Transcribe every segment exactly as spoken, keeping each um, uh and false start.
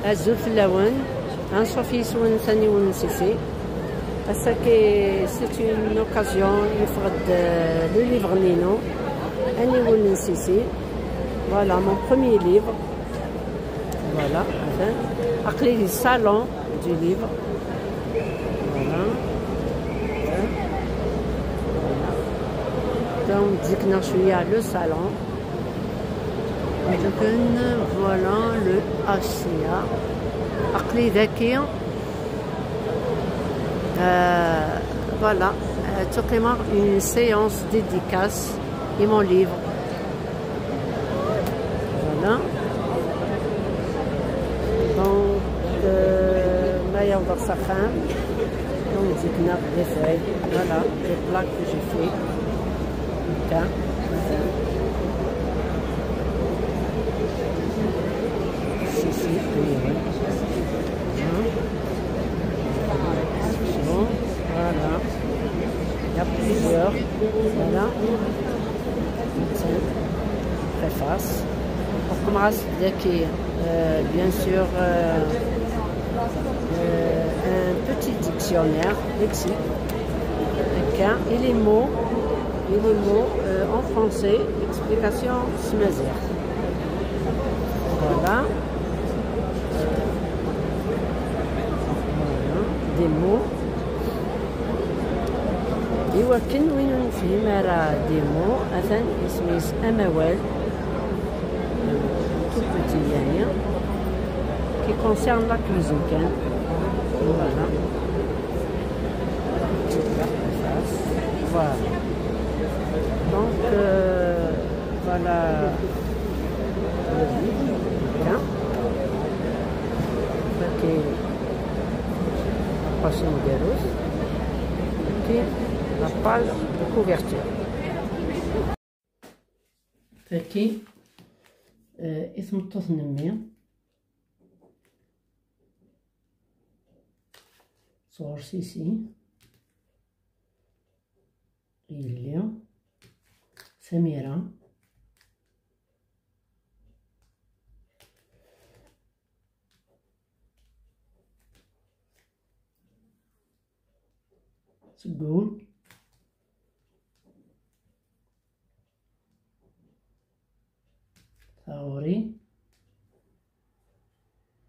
Azul fell-awen, anṣuf yis-wen s Aniwel n Sisi. Ass-agi, c'est une occasion, yeffeɣ-d, euh, le livre-nni-inu, Aniwel n Sisi. Voilà, mon premier livre. Voilà, atan. Aql-i di salon du livre. Voilà. Voilà. Donc, zik-nneɣ cwiya le salon. Donc, voilà le H C A. Aql-i daki. Euh, voilà. Euh, تقيم une séance dédicace et mon livre. Voilà. Donc, euh, ma yawḍeɣ s axxam. Donc, zik-nneɣ des feuilles. Voilà, des plats que j'ai fait. Tiens. Si, si, oui, oui. Hein? Bon, voilà. Il y a plusieurs. Voilà. Préface. Donc, comme reste, euh, bien sûr, euh, euh, un petit dictionnaire, lexique. Tiens, et les mots, et les mots, euh, en français, explication s tmaziɣt. Voilà. Voilà. Des mots. Iwakken win ur nefhim ara des mots, atan isem-is amawal, tout petit, يعني, qui concerne la cuisine kan. Voilà. Voilà. Donc, euh, voilà. Tiens. Ok. La page ameggarut. Ok. La page de couverture. Tagi, euh, i tmeṭṭut n mmi. Sɣur Sisi. Yelli. Samira. Seg wul. Taɣuri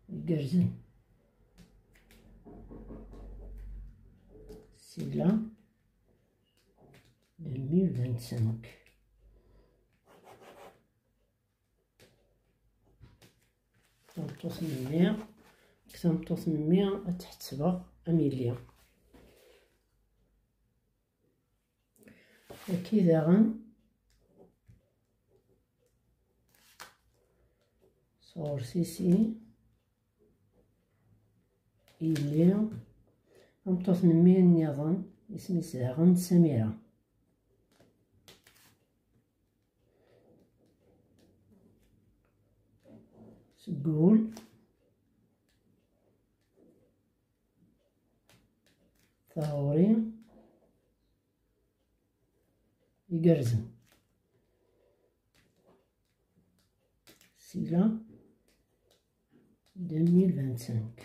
igerrzen. Sila deux mille vingt-cinq. Tameṭṭut n mmi, deg tameṭṭut n mmi ad tt-ḥesbeɣ am yelli. Akka daɣen sɣur Sisi, yelli, tameṭṭut n mmi nniḍen, isem-is daɣen Samira. Seg wul. Taɣuri igerrzen. Sila deux mille vingt-cinq.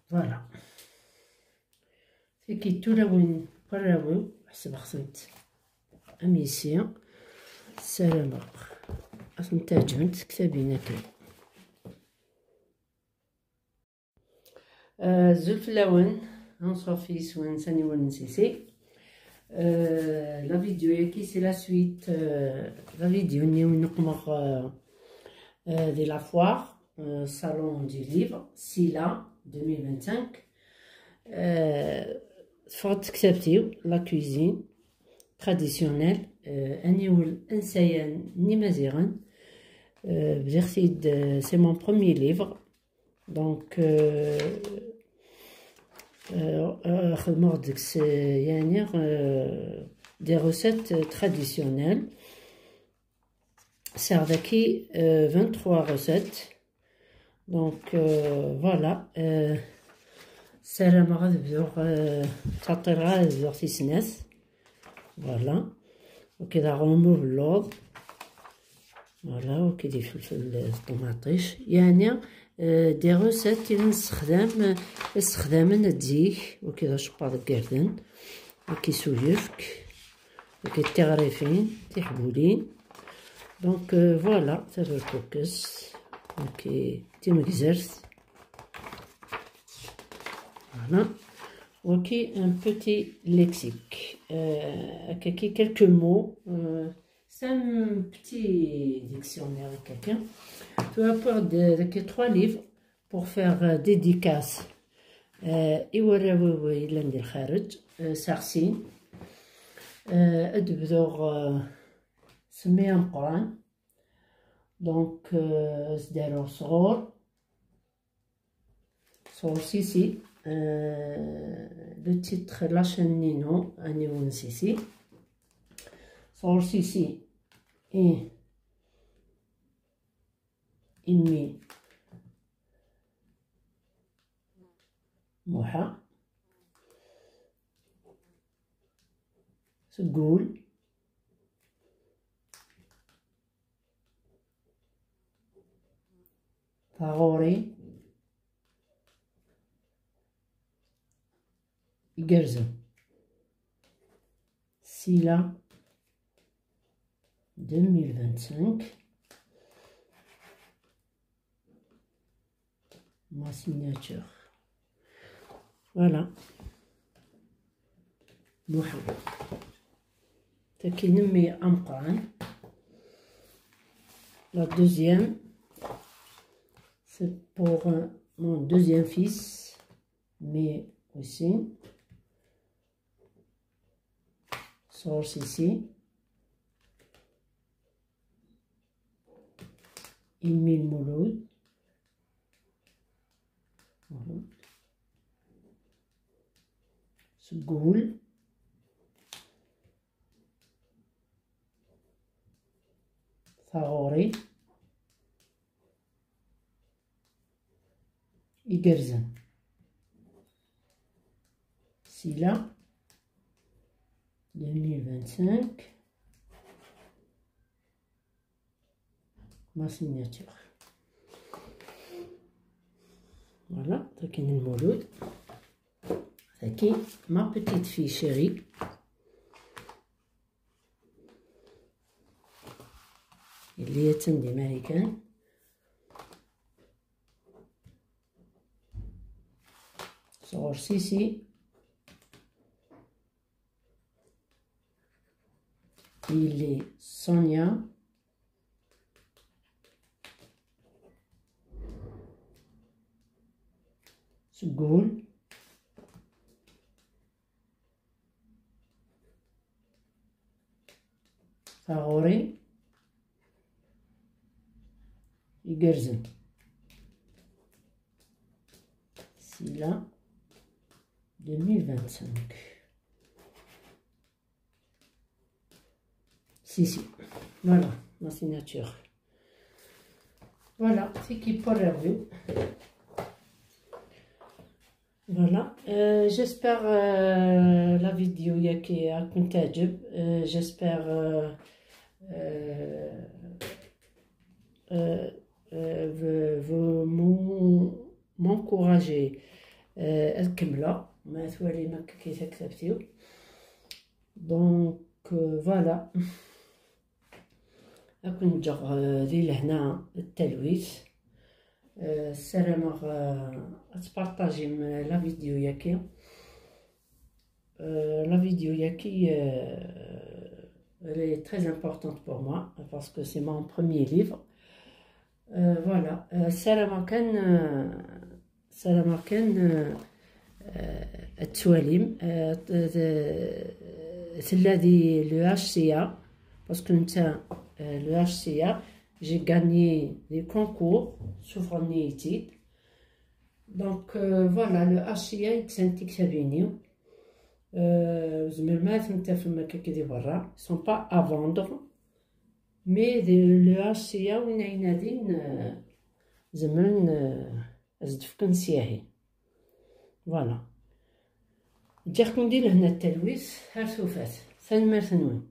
Voilà. Tigi d tulawin n warraw-iw, ḥesbeɣ-tent am yessi. Ssarameɣ ad tent-ɛeǧbent tektabin akken. Euh, azul fell-awen, anṣuf yis-wen s Aniwel n Sisi. Euh, la vidéo-agi, c'est la suite, euh, la vidéo-nni i neqmeɣ, euh, euh, di la foire, euh, Salon du Livre, Sila, deux mille vingt-cinq. Euh, teffeɣ-d tektabt-iw, La cuisine traditionnelle, euh, aniwel ansayan n Imaziɣen. Euh, bdiɣ-t-id, euh, c'est mon premier livre. Donc, euh, euh, euh, xedmeɣ deg-s, euh, yeɛni, euh, des recettes traditionnelles. Sɛiɣ daki, euh, vingt-trois recettes. Donc, euh, voilà. Euh, ssarameɣ ad bduɣ, euh, ttaṭṭireɣ ad bduɣ tis snat. Voilà. Ok, d aɣrum ubelluḍ. Voilà, وكي دي فلفل الطوماطيش. يعني، آه، des recettes اللي نستخدم، آه، استخدامن الزيك، وكذا شبار القردن، وكي سويفك، وكي تغريفين، تحبولين. Donc, آه، voilà، تبركوكس، وكي تمجزرت. Voilà. وكي un petit lexique. آه، كي quelques mots. آه، C'est un petit dictionnaire, quelqu'un. Tu vas prendre de, de, trois livres pour faire, euh, dédicace. Euh, i warraw-iw yellan di lxarǧ, euh, saɣsin. Euh, ad bduɣ, euh, s mmi ameqqran. Donc, euh, ad s-d-aruɣ sɣur. Sɣur Sisi, euh, le titre, la chaîne-inu, aniwel n Sisi. Sɣur Sisi, i, i mmi Muḥa. Seg wul. Taɣuri igerrzen. Sila deux mille vingt-cinq. Ma signature. Voilà. Muḥa. Tagi n mmi ameqqran. La deuxième, c'est pour, euh, mon deuxième fils, mais aussi. Sɣur Sisi. I mmi Lmulud. Seg wul. Taɣuri igerrzen. Sila deux mille vingt-cinq. Ma signature. Voilà, tagi n Lmulud. Tagi, ma petite fille chérie. Yelli attan di Marikan. Sɣur Sisi. Yelli Sonia. Seg wul. Taɣuri igerrzen. Sila deux mille vingt-cinq. Si, si. Voilà, ma signature. Voilà, c'est qui pour review. Voilà, euh, j'espère, euh, la vidéo ياكي راكم تعجب. Euh, j'espère, euh, euh, euh, euh, vous, vous m'en-, m'encouragez. Euh, الكملة ما تولي ما كي تكتبتيو. Donc, euh, voilà. Ad ken-ǧǧeɣ, euh, di lehna d talwit. Euh, ssarameɣ, euh, ad tpartajim la vidéo-yaki. Euh, la vidéo-yaki, euh, elle est très importante pour moi parce que c'est mon premier livre. Euh, voilà. Euh, ssarameɣ kan, euh, ssarameɣ kan, euh, euh, ad twalim, euh, t-, t-, tella di le H C A, parce que netta, euh, le H C A, j'ai gagné des concours, ssufɣen-iyi-tt-id. Donc, euh, voilà, le H C A yekksen tiktabin-iw. Euh, ur tzemrem ara ad ten-tafem akka di berra. Ils sont pas à vendre. Mais de, le H C A win ay nadin, euh, zemren, euh, ad s-d-fken syahi. Voilà. Ǧǧiɣ-ken di lehna d talwit, ar tufat. Tanemmirt-nwen.